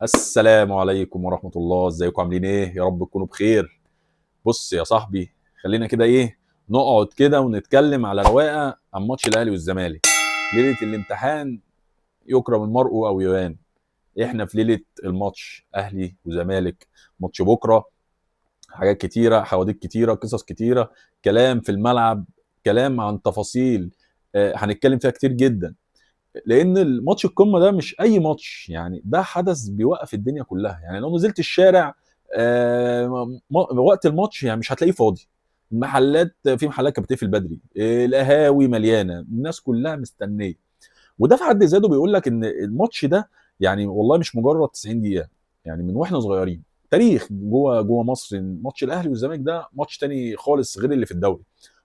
السلام عليكم ورحمة الله، ازيكم عاملين ايه؟ يا رب تكونوا بخير. بص يا صاحبي، خلينا كده ايه، نقعد كده ونتكلم على رواقة عن ماتش الاهلي والزمالك. ليلة الامتحان يكرم المرء او يهان. احنا في ليلة الماتش، اهلي وزمالك، ماتش بكرة. حاجات كتيرة، حواديت كتيرة، قصص كتيرة، كلام في الملعب، كلام عن تفاصيل هنتكلم فيها كتير جدا. لان الماتش القمه ده مش اي ماتش، يعني ده حدث بيوقف الدنيا كلها. يعني لو نزلت الشارع وقت الماتش يعني مش هتلاقيه فاضي. المحلات، في محلات كانت بتقفل بدري، القهاوي مليانة، الناس كلها مستنيه. وده في حد ذاته بيقول لك ان الماتش ده يعني والله مش مجرد 90 دقيقة. يعني من واحنا صغيرين تاريخ جوه جوه مصر، ماتش الاهلي والزمالك ده ماتش تاني خالص غير اللي في الدوري.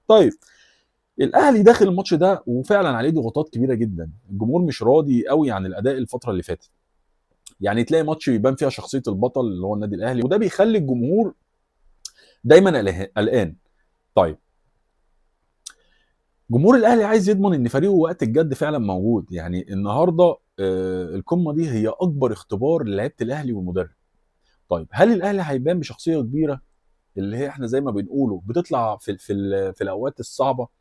طيب الاهلي داخل الماتش ده وفعلا عليه ضغوطات كبيرة جدا، الجمهور مش راضي قوي عن الاداء الفترة اللي فاتت. يعني تلاقي ماتش بيبان فيها شخصية البطل اللي هو النادي الاهلي، وده بيخلي الجمهور دايما قلقان. طيب جمهور الاهلي عايز يضمن ان فريقه وقت الجد فعلا موجود. يعني النهارده القمه دي هي اكبر اختبار لعيبة الاهلي والمدرب. طيب هل الاهلي هيبان بشخصية كبيرة اللي هي احنا زي ما بنقوله بتطلع في الاوقات الصعبة،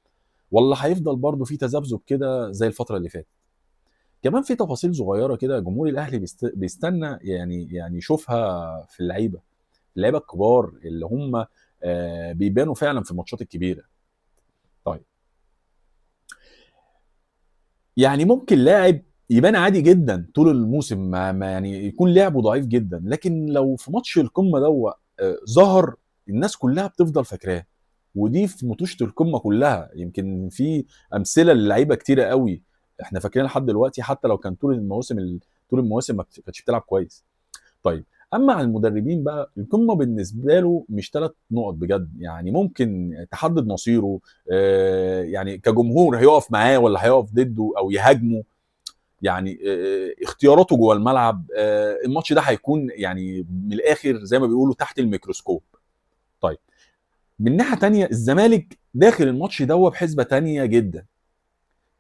ولا هيفضل برضه في تذبذب كده زي الفترة اللي فاتت؟ كمان في تفاصيل صغيرة كده جمهور الاهلي بيستنى يعني يشوفها في اللعيبة، اللعيبة الكبار اللي هم بيبانوا فعلا في الماتشات الكبيرة. طيب يعني ممكن لاعب يبان عادي جدا طول الموسم، ما يعني يكون لعبه ضعيف جدا، لكن لو في ماتش القمه ده ظهر، الناس كلها بتفضل فاكراه. ودي في مطوشه القمه كلها، يمكن في امثلة للعيبة كتيرة قوي احنا فاكرينها لحد دلوقتي، حتى لو كان طول المواسم طول المواسم ما كانتش بتلعب كويس. طيب اما عن المدربين بقى، القمه بالنسبة له مش 3 نقط بجد، يعني ممكن تحدد مصيره. يعني كجمهور هيقف معاه ولا هيقف ضده او يهاجمه، يعني اختياراته جوه الملعب. الماتش ده هيكون يعني من الاخر زي ما بيقولوا تحت الميكروسكوب. طيب من ناحية تانية الزمالك داخل الماتش ده بحسبه تانية جدا،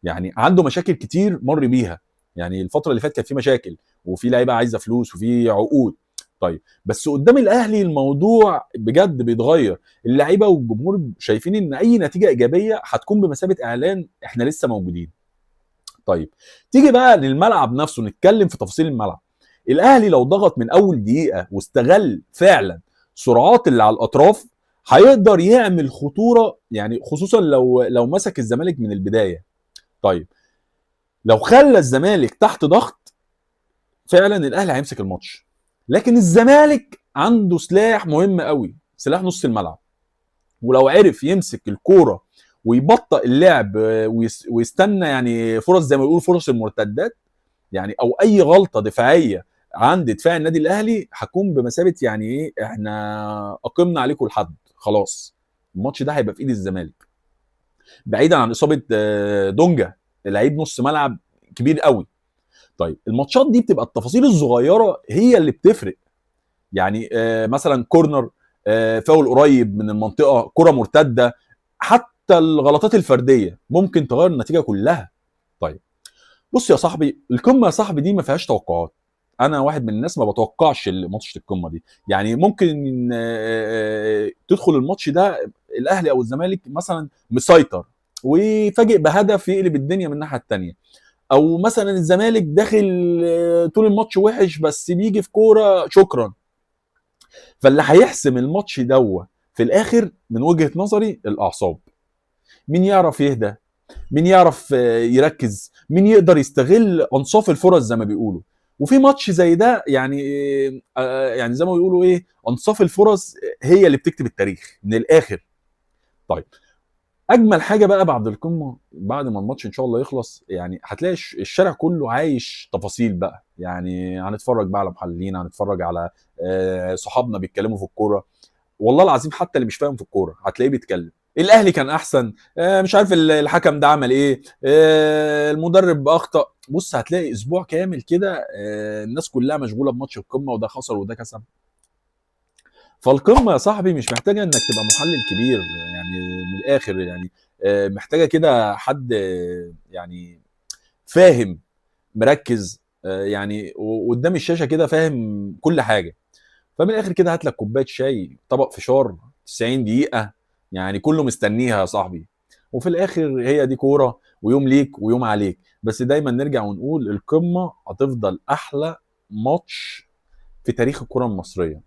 يعني عنده مشاكل كتير مر بيها. يعني الفترة اللي فاتت كانت في مشاكل، وفي لعيبة عايزه فلوس، وفي عقود. طيب بس قدام الاهلي الموضوع بجد بيتغير. اللعيبة والجمهور شايفين ان اي نتيجة ايجابية هتكون بمثابة اعلان احنا لسه موجودين. طيب تيجي بقى للملعب نفسه، نتكلم في تفاصيل الملعب. الاهلي لو ضغط من اول دقيقة واستغل فعلا سرعات اللي على الاطراف، هيقدر يعمل خطورة، يعني خصوصا لو مسك الزمالك من البداية. طيب لو خلى الزمالك تحت ضغط فعلا الاهلي هيمسك الماتش. لكن الزمالك عنده سلاح مهم قوي، سلاح نص الملعب، ولو عرف يمسك الكورة ويبطئ اللعب ويستنى يعني فرص زي ما بيقولوا فرص المرتدات، يعني او اي غلطه دفاعية عند دفاع النادي الاهلي هتكون بمثابة يعني ايه، احنا اقمنا عليكم الحد خلاص. الماتش ده هيبقى في ايد الزمالك، بعيدا عن اصابه دونجا لعيب نص ملعب كبير قوي. طيب الماتشات دي بتبقى التفاصيل الصغيرة هي اللي بتفرق. يعني مثلا كورنر، فاول قريب من المنطقة، كره مرتدة، حتى الغلطات الفردية ممكن تغير النتيجة كلها. طيب بص يا صاحبي، القمه يا صاحبي دي ما فيهاش توقعات. انا واحد من الناس ما بتوقعش ماتش القمه دي. يعني ممكن تدخل الماتش ده الاهلي او الزمالك مثلا مسيطر ويفاجئ بهدف يقلب الدنيا من الناحية الثانية، او مثلا الزمالك داخل طول الماتش وحش بس بيجي في كورة شكرا. فاللي هيحسم الماتش دوت في الاخر من وجهه نظري الاعصاب. مين يعرف يهدى، مين يعرف يركز، مين يقدر يستغل انصاف الفرص زي ما بيقولوا. وفي ماتش زي ده يعني يعني زي ما بيقولوا ايه، انصاف الفرص هي اللي بتكتب التاريخ من الاخر. طيب اجمل حاجة بقى بعد القمه، بعد ما الماتش ان شاء الله يخلص، يعني هتلاقي الشارع كله عايش تفاصيل بقى. يعني هنتفرج بقى على محللين، هنتفرج على صحابنا بيتكلموا في الكورة، والله العظيم حتى اللي مش فاهم في الكورة هتلاقيه بيتكلم. الاهلي كان احسن، مش عارف الحكم ده عمل ايه، المدرب اخطا. بص هتلاقي اسبوع كامل كده الناس كلها مشغولة بماتش القمه، وده خسر وده كسب. فالقمه يا صاحبي مش محتاجه انك تبقى محلل كبير، يعني من الاخر، يعني محتاجه كده حد يعني فاهم، مركز، يعني قدام الشاشة كده فاهم كل حاجة. فمن الاخر كده هات لك كوباية شاي، طبق فشار، 90 دقيقة يعني كله مستنيها يا صاحبي. وفي الاخر هي دي كورة، ويوم ليك ويوم عليك، بس دايما نرجع ونقول القمه هتفضل احلى ماتش في تاريخ الكره المصرية،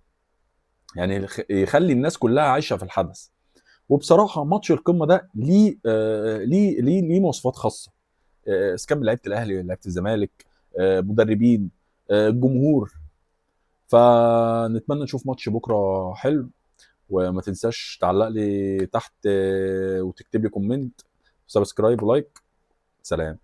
يعني يخلي الناس كلها عايشه في الحدث. وبصراحة ماتش القمه ده ليه ليه مواصفات خاصة، اذا كان لعيبة الاهلي، لعيبة الزمالك، مدربين، الجمهور. فنتمنى نشوف ماتش بكره حلو، وما تنساش تعلق لي تحت وتكتب لي comment، subscribe و like. سلام.